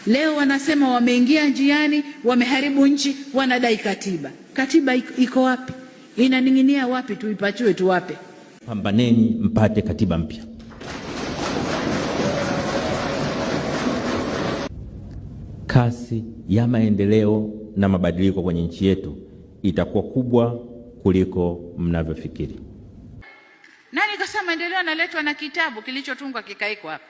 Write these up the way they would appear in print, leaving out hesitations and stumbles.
Leo wanasema wameingia njiani, wameharibu nchi, wanadai katiba. Katiba iko wapi? Inaning'inia wapi? Tuipachue tuwape. Pambaneni mpate katiba mpya. Kasi ya maendeleo na mabadiliko kwenye nchi yetu itakuwa kubwa kuliko mnavyofikiri. Nani kasema maendeleo yanaletwa na kitabu kilichotungwa kikaikwa hapa?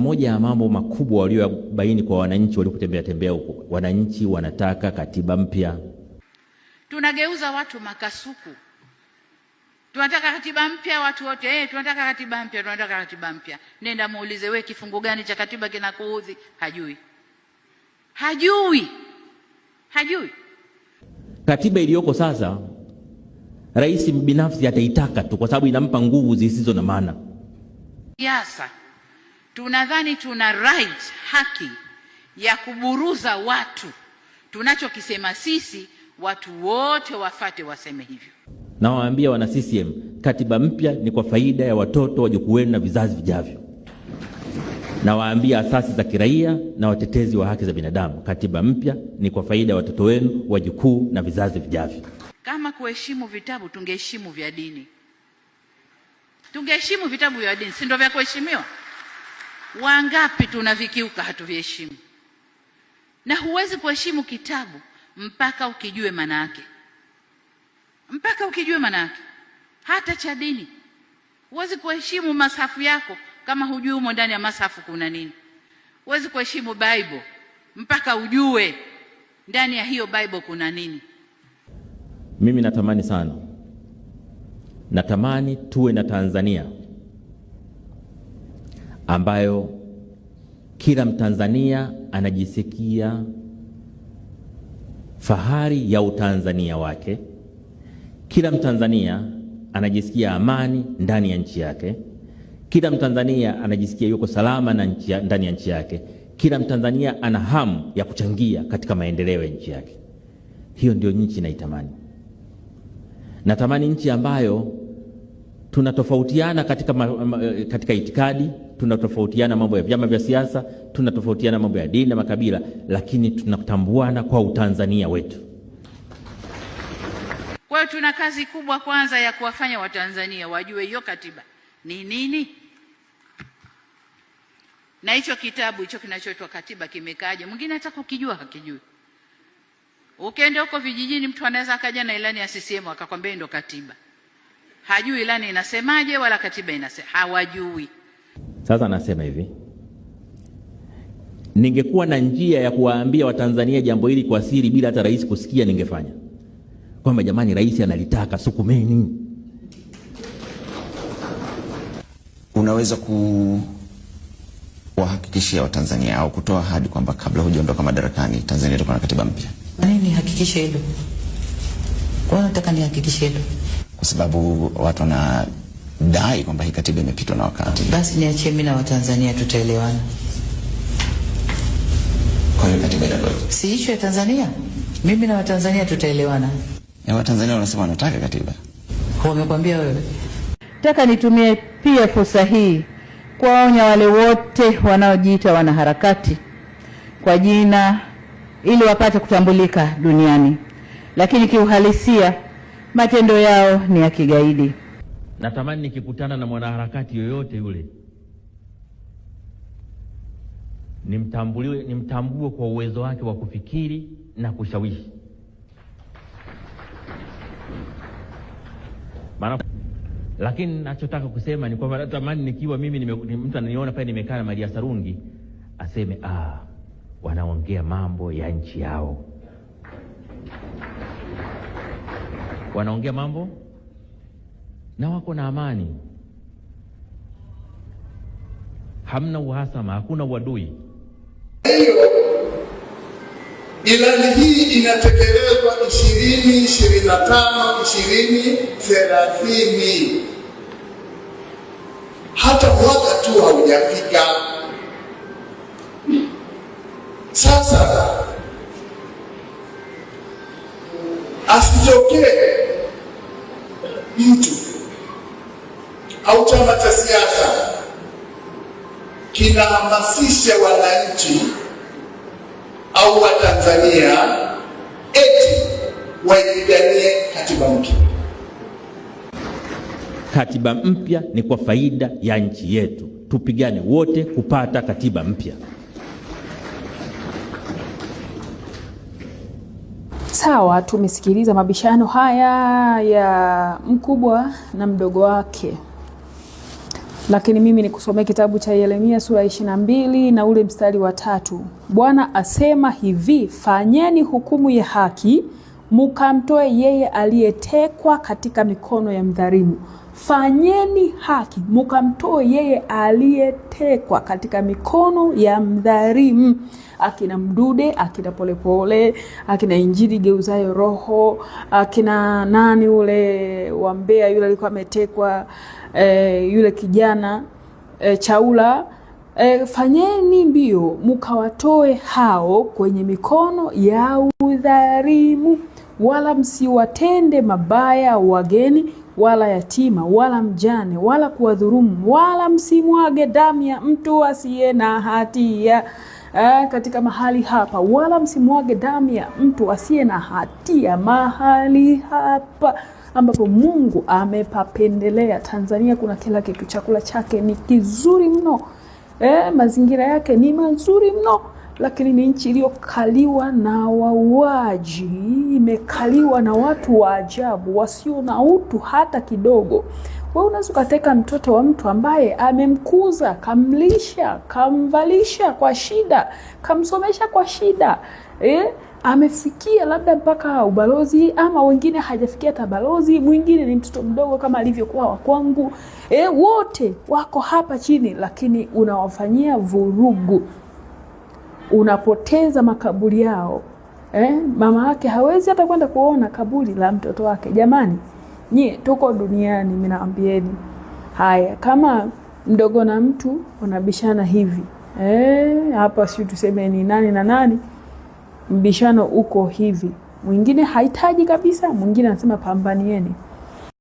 Moja ya mambo makubwa waliobaini kwa wananchi walipotembea tembea huko, wananchi wanataka katiba mpya. Tunageuza watu makasuku. Tunataka katiba mpya watu wote, tunataka katiba mpya, tunataka katiba mpya. Nenda muulize, we kifungu gani cha katiba kinakuudhi? Hajui. Hajui. Hajui. Katiba iliyoko sasa rais binafsi ataitaka tu kwa sababu inampa nguvu zisizo na maana. Siasa tunadhani tuna right, haki ya kuburuza watu. Tunachokisema sisi watu wote wafate waseme hivyo. Nawaambia wana CCM, katiba mpya ni kwa faida ya watoto, wajukuu wenu na vizazi vijavyo. Nawaambia asasi za kiraia na watetezi wa haki za binadamu, katiba mpya ni kwa faida ya watoto wenu, wajukuu na vizazi vijavyo. Kama kuheshimu vitabu, tungeheshimu vya dini. Tungeheshimu vitabu vya dini, si ndio vya kuheshimiwa? Wangapi tunavikiuka, hatuviheshimu? Na huwezi kuheshimu kitabu mpaka ukijue maana yake. Mpaka ukijue maana yake. Hata cha dini. Huwezi kuheshimu masafu yako kama hujui humo ndani ya masafu kuna nini. Huwezi kuheshimu Bible mpaka ujue ndani ya hiyo Bible kuna nini. Mimi natamani sana, natamani tuwe na Tanzania ambayo kila Mtanzania anajisikia fahari ya Utanzania wake, kila Mtanzania anajisikia amani ndani ya nchi yake, kila Mtanzania anajisikia yuko salama na ndani ya nchi yake, kila Mtanzania ana hamu ya kuchangia katika maendeleo ya nchi yake. Hiyo ndio nchi naitamani. Natamani nchi ambayo tunatofautiana katika itikadi, tunatofautiana mambo ya vyama vya siasa, tunatofautiana mambo ya dini na makabila, lakini tunatambuana kwa Utanzania wetu. Kwa hiyo tuna kazi kubwa kwanza ya kuwafanya Watanzania wajue hiyo katiba ni nini, na hicho kitabu hicho kinachoitwa katiba kimekaaje. Mwingine hata kukijua hakijui. Ukienda huko vijijini mtu anaweza akaja na ilani ya CCM akakwambia ndio katiba. Hajui ilani inasemaje wala katiba inasema, hawajui. Sasa nasema hivi, ningekuwa na njia ya kuwaambia Watanzania jambo hili kwa siri bila hata rais kusikia, ningefanya. Kwamba jamani, rais analitaka, sukumeni. Unaweza kuwahakikishia Watanzania au kutoa ahadi kwamba kabla hujaondoka madarakani Tanzania itakuwa na katiba mpya? Kwa nini nihakikishe hilo? Kwa nini nataka nihakikishe hilo? Kwa sababu watu wanadai kwamba hii katiba imepitwa na wakati. Basi niachie mimi na Watanzania tutaelewana. Kwa hiyo katiba itakuwa si issue ya Tanzania. Mimi na Watanzania tutaelewana. Ya Watanzania wanasema wanataka katiba. Wamekwambia wewe? Nataka nitumie pia fursa hii kuwaonya wale wote wanaojiita wanaharakati kwa jina ili wapate kutambulika duniani, lakini kiuhalisia matendo yao ni ya kigaidi. Natamani nikikutana na mwanaharakati yoyote yule nimtambue kwa uwezo wake wa kufikiri na kushawishi. Maana, lakini nachotaka kusema ni kwamba natamani nikiwa mimi mtu ananiona pale nimekaa na Maria Sarungi aseme, wanaongea mambo ya nchi yao. Wanaongea mambo na wako na amani. Hamna uhasama, hakuna uadui. Hiyo ilani hii inatekelezwa 2025, 2030. Hata mwaka tu haujafika. Sasa asitokee mtu au chama cha siasa kinahamasisha wananchi au Watanzania eti waipiganie katiba mpya. Katiba mpya ni kwa faida ya nchi yetu, tupigane wote kupata katiba mpya. Sawa, tumesikiliza mabishano haya ya mkubwa na mdogo wake, lakini mimi nikusomea kitabu cha Yeremia sura ya 22 na ule mstari wa 3. Bwana asema hivi, fanyeni hukumu ya haki, mukamtoe yeye aliyetekwa katika mikono ya mdhalimu. Fanyeni haki, mukamtoe yeye aliyetekwa katika mikono ya mdhalimu. Akina Mdude, akina Polepole, akina Injili Geuzayo Roho, akina nani ule wa Mbeya yule alikuwa ametekwa, yule kijana Chaula. Fanyeni mbio mukawatoe hao kwenye mikono ya udhalimu, wala msiwatende mabaya wageni, wala yatima, wala mjane, wala kuwadhulumu, wala msimwage damu ya mtu asiye na hatia katika mahali hapa, wala msimwage damu ya mtu asiye na hatia mahali hapa ambapo Mungu amepapendelea. Tanzania kuna kila kitu, chakula chake ni kizuri mno, mazingira yake ni mazuri mno, lakini ni nchi iliyokaliwa na wauaji, imekaliwa na watu wa ajabu wasio na utu hata kidogo. Wewe unaweza ukateka mtoto wa mtu ambaye amemkuza, kamlisha, kamvalisha kwa shida, kamsomesha kwa shida, amefikia labda mpaka ubalozi, ama wengine hajafikia hata balozi, mwingine ni mtoto mdogo kama alivyokuwa wa kwangu. Wote wako hapa chini, lakini unawafanyia vurugu, unapoteza makaburi yao. Mama yake hawezi hata kwenda kuona kaburi la mtoto wake. Jamani, nyie tuko duniani, mimi naambieni haya. Kama mdogo na mtu wanabishana hivi, hapa si tuseme ni nani na nani, mbishano uko hivi, mwingine hahitaji kabisa, mwingine anasema pambanieni.